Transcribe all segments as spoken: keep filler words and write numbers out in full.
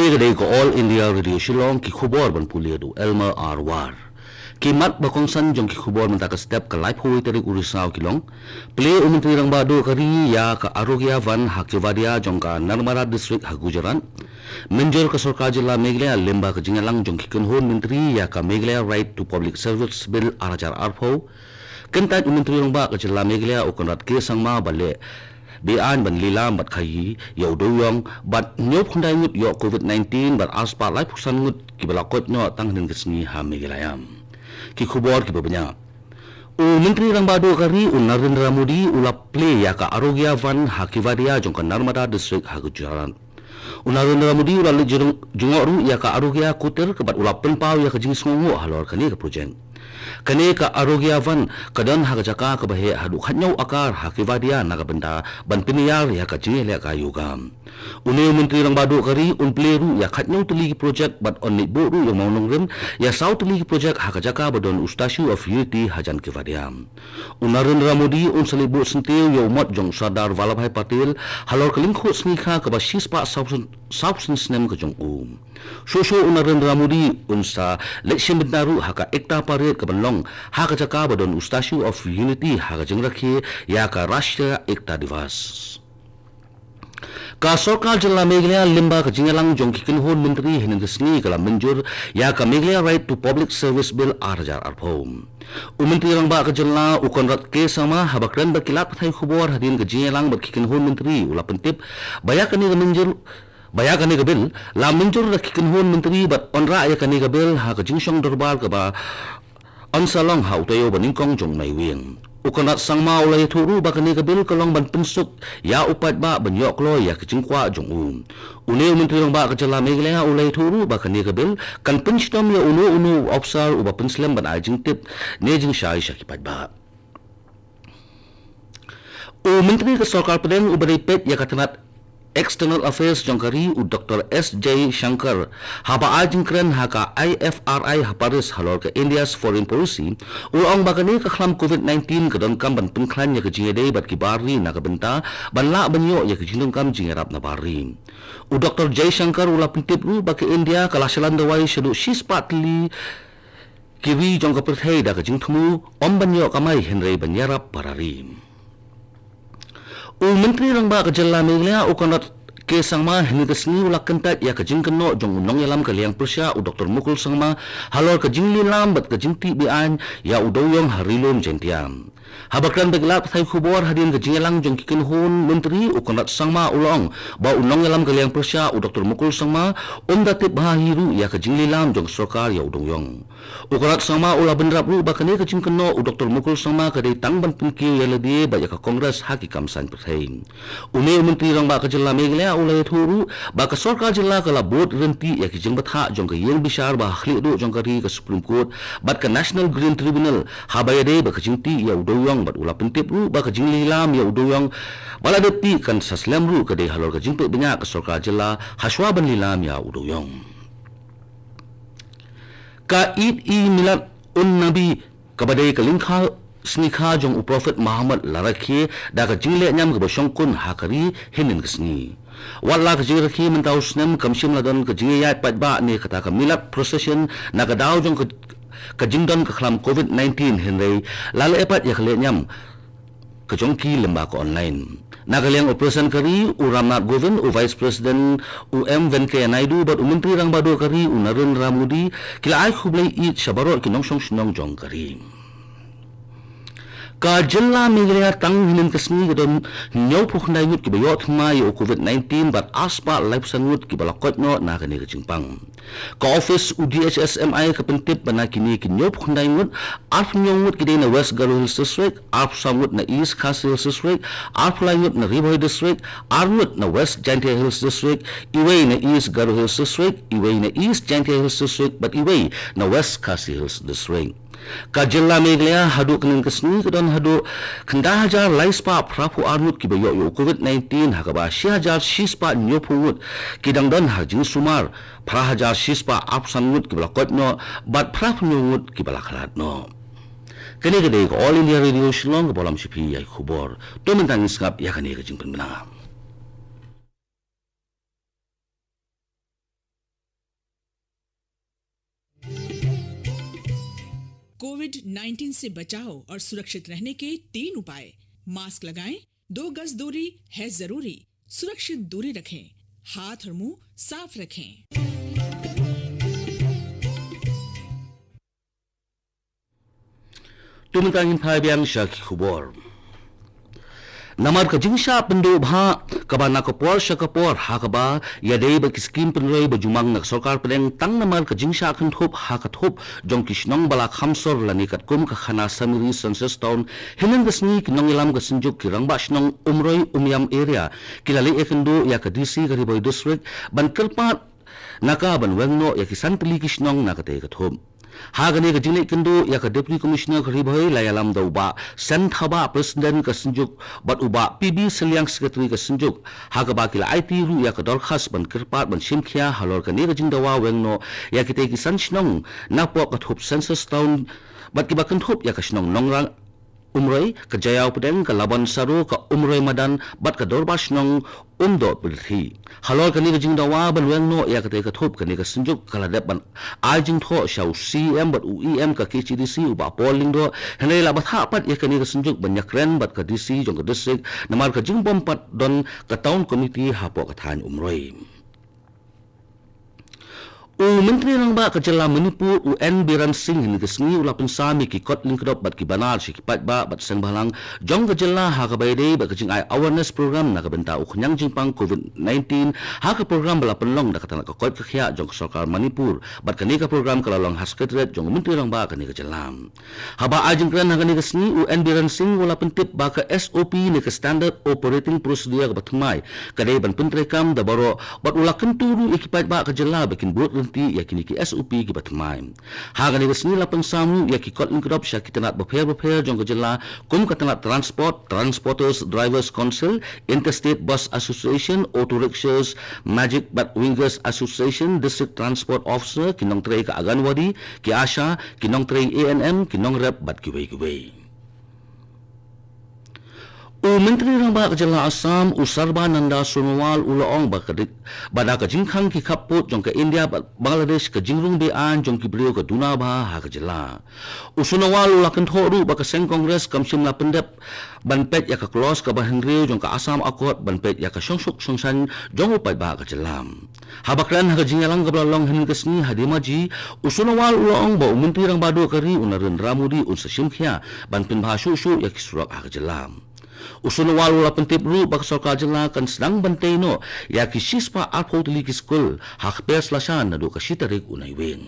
Ka dei ka All India Radio Shillong, ki khubor ban pule da u Elmer R War. Ki mat ba kongsan jong ki khubor mynta ka step ka laiphew tarik u Risaw ki long: Plie u Myntri Rangbah Duh ka ri ïa ka Arogya Van ha Kevadia jong ka Narmada District ha Gujarat. Mynjur ka Sorkar Jylla Meghalaya lyngba ka jingïalang jong ki kynhun myntri ïa ka Meghalaya Right to Public Service Bill ar hajar arphew. Kyntait u Myntri Rangbah ka Jylla Meghalaya u Conrad K Sangma ba leh beaiñ ban lilam bad khaïi ïa u dewïong bad hynñiewphew khyndai ngut ïoh Covid nineteen bad arspah laiphew san ngut kiba la koit noh tang hynnin ka sngi ha Meghalaya. Ki khubor kiba bniah. U Myntri Rangbah Duh ka ri u Narendra Modi u la plie ïa ka Arogya Van ha Kevadia jong ka Narmada District ha Gujarat. U Narendra Modi u la leit jngoh ruh ïa ka Arogya Kutir bad u la pynpaw ïa ka jingsngewnguh halor kane ka projek. Kane ka Arogya Van ka don ha ka jaka kaba heh haduh khatñiew akar ha Kevadia na ka bynta ban pynïar ïa ka jingïalehkai yoga. Une u Myntri Rangbah Duh ka ri un plie ruh ïa khatñiew tylli ki projek bad un leit buh ruh ïa u mawnongrim ïa saw tylli ki projek ha ka jaka ba don u Statue of Unity hajan Kevadia. U Narendra Modi un sa leit buh syntiew ïa u mot jong u Sardar Vallabhbhai Patel halor ka lyngkhuh sngi kha kaba shispah sawphew snem ka jong u. Shuh shuh u Narendra Modi un sa leit shim bynta ruh ha ka Ekta Parade kaban long ha ka jaka ba don u Statue of Unity ha ka jingrakhe ïa ka Rashtriya Ekta Diwas. Ka Sorkar Jylla Meghalaya lyngba ka jingïalang jong ki kynhun myntri hynnin ka sngi ka la mynjur ïa ka Meghalaya Right to Public Service Bill ar hajar arphew. U Myntri Rangbah ka Jylla u Conrad K Sangma haba kren bad ki lad pathai khubor hadien ka jingïalang bad ki kynhun myntri u la pyntip ba ïa kane ka mynjur ba ïa kane ka bill la mynjur da ki kynhun myntri bad un rah ïa kane ka bill ha ka jingshong dorbar kaba un sa long ha u taïew ba nyngkong jong u Naiwieng. U Conrad Sangma u la ïathuh ruh ba kane ka bill ka long ban pynsuk ïa u paidbah ban ïoh kloi ïa ka jingkwah jong u. Une u Myntri Rangbah ka Jylla Meghalaya u la ïathuh ruh ba kane ka bill kan pynshitom ïa uno uno u ophisar uba pynslem ban ai jingtip ne jingshai sha ki paidbah. U Myntri ka Sorkar Pdeng uba dei peit ïa ka tnat External Affairs jong ka ri u Doctor S Jaishankar haba ai jingkren ha ka I F R I ha Paris halor ka India's Foreign Policy, u la ong ba kane ka khlam Covid nineteen ka donkam ban pynkhlaiñ ïa ka jingïadei bad ki bar ri na ka bynta ban lah ban ïoh ïa ka jingdonkam jingïarap na bar ri. U Doctor Jaishankar u la pyntip ruh ba ka India ka la shlan dawai shaduh shispah tylli ki ri jong ka pyrthei da ka jingthmu ym ban ïoh kamai hynrei ban ïarap para ri. U Myntri Rangbah ka Jylla Meghalaya u Conrad K Sangma hynne ka sngi u la kyntait ïa ka jingkynnoh jong u nongïalam ka liang pyrshah u Doctor Mukul Sangma halor ka jinglilam bad ka jingtih beaiñ ïa u dewïong ha Ri Lum Jaiñtia. Haba kren bad ki lad pathai khubor hadien ka jingïalang jong ki kynhun myntri u Conrad Sangma u la ong ba u nongïalam ka liang pyrshah u Doctor Mukul Sangma um da tip bha hi ruh ïa ka jinglilam jong ka sorkar ïa u dewïong. U Conrad Sangma u la bynrap ruh ba kane ka jingkynnoh u Doctor Mukul Sangma ka dei tang ban pynkiew ïa lade bad ïa ka Congress ha ki kam saiñ pyrthei. Une u Myntri Rangbah ka Jylla Meghalaya u la ïathuh ruh ba ka Sorkar Jylla ka la bud ryntih ïa ki jingbthah jong ka ïing bishar ba ha khlieh duh jong ka ri ka Supreme Court bad ka National Green Tribunal haba ïadei bad ka jingtih ïa u dewïong bad u la pyntip ruh ba ka jinglilam ïa u dewïong ba la dep tih kan sa slem ruh ka dei halor ka jingpeit bniah ka Sorkar Jylla hashwa ban lilam ïa u dewïong. Ka Eid-e-Milad un-Nabi kaba dei ka lyngkha sngikha jong u Prophet Muhammad la rakhe da ka jinglehñiam kaba shongkun ha ka ri hynnin ka sngi. Wat la ka jingrakhe mynta u snem kam shym la don ka jingïaid paidbah ne kata ka Milad procession na ka daw jong ka, ka jingdon ka khlam Covid nineteen hynrei la leh pat ïa ka lehñiam ka jong ki lyngba ka online. Na ka liang u President ka ri u Ramnath Kovind, u Vice President u M Venkaiah Naidu bad u Myntri Rangbah Duh ka ri u Narendra Modi ki la ai khublei Eid sha baroh ki nongshong shnong jong ka ri. Ka Jylla Meghalaya tang hynnin ka sngi ka don hynñiewphew khyndai ngut kiba ïoh thymmai ïa u Covid nineteen bad arspah laiphew san ngut kiba la koit noh na kane ka jingpang. Ka ophis u D H S M I ka pyntip ba na kine ki hynñiewphew khyndai ngut, arphew hynñiew ngut ki dei na West Garo Hills District, arphew saw ngut na East Khasi Hills District, arphew lai ngut na Ri Bhoi District, ar ngut na West Jaintia Hills District, iwei na East Garo Hills District, iwei na East Jaintia Hills District bad iwei na West Khasi Hills District. Ka Jylla Meghalaya haduh kane ka sngi ka don haduh khyndai hajar lai spah phraphew ar ngut kiba ïoh ïa u Covid nineteen ha kaba shi hajar shi spah hynñiewphew ngut ki dang don ha jingsumar, phra hajar shi spah arphew san ngut kiba la koit noh bad phraphew hynñiew ngut kiba la khlad noh. Kane ka dei ka All India Radio Shillong kaba lam sha phi ïa ki khubor. To mynta ngin sngap ïa kane ka jingpynbna. कोविड नाइनटीन से बचाव और सुरक्षित रहने के तीन उपाय। मास्क लगाएं, दो गज दूरी है जरूरी, सुरक्षित दूरी रखें, हाथ और मुंह साफ रखें। To mynta ngin phai biang sha ki khubor. Namar ka jingshah pynduh bha kaba na ka por sha ka por, ha kaba ïadei bad ki skim pynroi ba ju mang na ka sorkar pdeng, tang namar ka jingshah kynthup ha ka thup jong ki shnong ba la kham sor lane katkum ka khana summary census town, hynnin ka sngi ki nongïalam ka Synjuk, ki rangbah shnong Umroi Umiam area ki la leit ïakynduh ïa ka D C ka Ri Bhoi District ban kyrpad na ka ban weng noh ïa ki san tylli ki shnong na katei ka thup. Ha kane ka jingleit kynduh ïa ka Deputy Commissioner ka Ri Bhoi la ïalam da u Bah Sen Thabah, President ka Synjuk, bad u Bah P B Sylliang, Secretary ka Synjuk, ha kaba ki la aiti ruh ïa ka dorkhas ban kyrpad ban shim khia halor kane ka jingdawa weng noh ïa kitei ki san shnong napoh ka thup census town, bad kiba kynthup ïa ka shnong Nongrang Umroi, ka Jaïaw Pdeng, ka Laban Saro, ka Umroi Madan, bad ka Dorbar Shnong Umdoh Pyrthi. Halor kane ka jingdawa ban weng noh ïa katei ka thup, kane ka Synjuk ka la dep ban ai jingthoh sha u C E M bad u E M ka K H A D C, u Bah Paul Lyngdoh, hynrei la bthah pat ïa kane ka Synjuk ban ïakren bad ka D C jong ka district, namar ka jingbym pat don ka town committee hapoh ka thaiñ Umroi. U Myntri Rangbah ka jylla Manipur, u N Biren Singh, hynnin ka sngi u la pynsam ïa ki kot lyngkdop bad ki banner sha ki paidbah bad seng bhalang jong ka jylla ha kaba ïadei bad ka jingai awareness program na ka bynta u khñiang jingpang covid nineteen, ha ka program ba la pynlong da ka tnat ka koit ka khiah jong ka sorkar Manipur, bad kane ka program ka la long ha Secretariat jong u Myntri Rangbah kane ka jylla. Haba ai jingkren ha kane ka sngi, u N Biren Singh u la pyntip ba ka S O P ne ka Standard Operating Procedure kaba thymmai ka dei ban pyntreikam da baroh, bad u la kyntu ruh ïa ki paidbah ka jylla ba kin bud ryntih ïa kine ki S O P kiba thymmai. Ha kane ka sngi la pynsam ruh ïa ki kot lyngkdop sha ki tnat bapher bapher jong ka jylla, kum ka tnat Transport, Transporters Drivers Council, Interstate Bus Association, Auto Rickshaws, Magic bad Wingers Association, District Transport Officer, ki nongtrei ka Anganwadi, ki ASHA, ki nongtrei A N M, ki nongrep bad kiwei kiwei. U Myntri Rangbah ka jylla Assam, u Sarbananda Sonowal, u la ong ba ka dik, ba da ka jingkhang ki khappud jong ka India bad Bangladesh, ka jingrung beaiñ jong ki briew ka duna bha ha ka jylla. U Sonowal u la kynthoh ruh ba ka seng Congress kam shym la pyndep ban peit ïa ka clause kaba hynriew jong ka Assam Accord ban peit ïa ka shongsuk shongsaiñ jong u paidbah ka jylla. Haba kren ha ka jingïalang kaba la long hynnin ka sngi ha Dhemaji, u Sonowal u la ong ba u Myntri Rangbah duh ka ri, u Narendra Modi, un sa shim khia ban pynbha shuh shuh ïa ki surok ha ka jylla. U Sonowal u la pyntip ruh ba ka sorkar jylla kan sdang ban tei noh ïa ki shispah arphew tylli ki skul ha ka pyrshah sha naduh ka shi tarik u Naiwieng.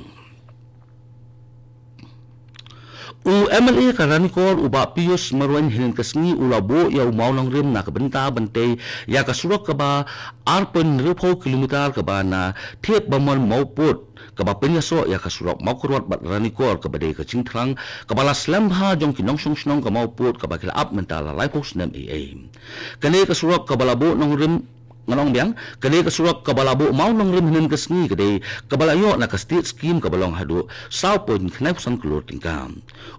U M L A ka Ranikor, u Bah Pius Marwein, hynnin ka sngi u la buh ïa u mawnongrim na ka bynta ban tei ïa ka surok kaba ar point hynriewphew kilometer kaba na Thied Bamon Mawpud, kaba pynïasoh ïa ka surok Mawkyrwat bad Ranikor kaba dei ka jingthrang kaba la slem bha jong ki nongshong shnong ka Mawpud kaba ki la ap mynta la laiphew snem ei ei. Kane ka surok kaba la buh nongrim, ngan ong biang, kane ka surok kaba la buh mawnongrim hynnin ka sngi ka dei kaba la ïoh na ka state scheme kaba long haduh saw point khyndai phew san klur tyngka.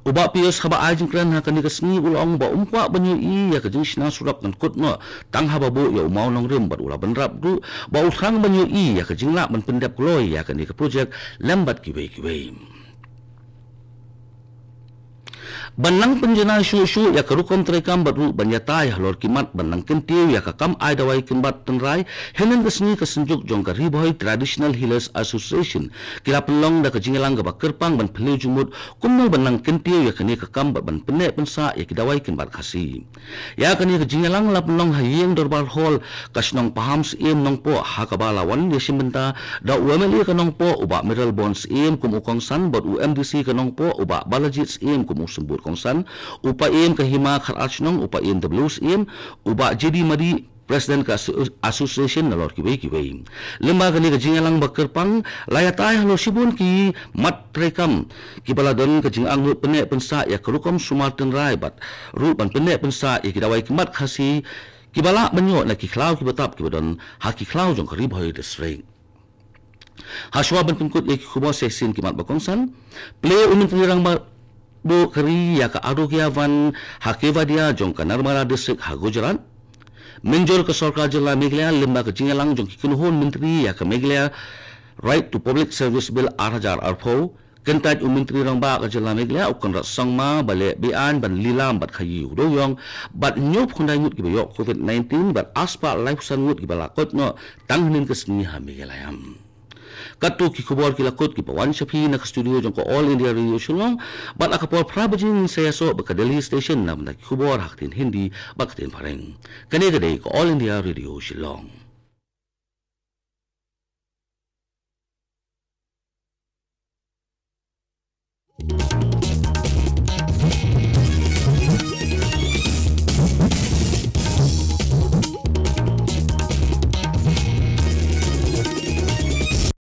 U Bah Pius haba ai jingkren ha kane ka sngi u la ong ba um kwah ban ïohi ïa ka jingshna surok kan kut noh tang haba buh ïa u mawnongrim, bad u la bynrap ruh ba u thrang ban ïohi ïa ka jinglah ban pyndep kloi ïa kane ka projek lem bad kiwei kiwei. Ban nang pynjanai shuh shuh ïa ka rukom treikam bad ruh ban ïatai halor ki mat ban nang kyntiew ïa ka kam ai dawai kynbat tynrai, hynnin ka sngi ka Synjuk jong ka Ri Bhoi Traditional Healers Association ki la pynlong da ka jingïalang kaba kyrpang ban phylliew jingmut kumno ban nang kyntiew ïa kane ka kam bad ban pynneh pynsah ïa ki dawai kynbat Khasi. Ïa kane ka jingïalang la pynlong ha ïing dorbar hall ka shnong Paham Syiem Nongpoh, ha kaba la wan ïashim bynta da u M L A ka Nongpoh, u Bah Mayralborn Syiem, kum u kongsan, bad u M D C ka Nongpoh, u Bah Balajied Syiem, kum u symbud kongsan, u Paiem ka Hima Khatar Shnong, u Paiem W Syiem, u Bah J D Madi, President ka Asso-, Association, nalor kiwei kiwei. Lymne kane ka jingïalang ba kyrpang la ïatai halor shibun ki mat treikam kiba la don ka jingangnud pynneh pynsah ïa ka rukom sumar tynrai bad ruh ban pynneh pynsah ïa ki dawai kynbat Khasi kiba lah ban ïoh na ki khlaw kiba tap kiba don ha ki khlaw jong ka Ri Bhoi District. Hashwa ban pynkut ïa ki khubor, sa shisien ki mat ba kongsan. Plie u Myntri Rangbah duh ka ri ïa ka Arogya Van ha Kevadia jong ka Narmada District ha Gujarat. Mynjur ka sorkar jylla Meghalaya lyngba ka jingïalang jong ki kynhun myntri ïa ka Meghalaya Right to Public Service Bill ar hajar arphew. Kyntait u Myntri Rangbah ka jylla Meghalaya u Conrad Sangma ba leh beaiñ ban lilam bad khaii u dewïong bad hynñiewphew khyndai ngut kiba ïoh COVID nineteen bad arspah laiphew san ngut kiba la koit noh tang hynnin ka sngi ha Meghalaya. Katto ki khubor ki la kut kiba wan sha phi na ka studio jong ka All India Radio Shillong, bad ha ka por phra baje ngin sa ïasoh bad ka Delhi Station na bynta ki khubor ha ka ktien Hindi bad ka ktien Phareng. Kane ka dei ka All India Radio Shillong.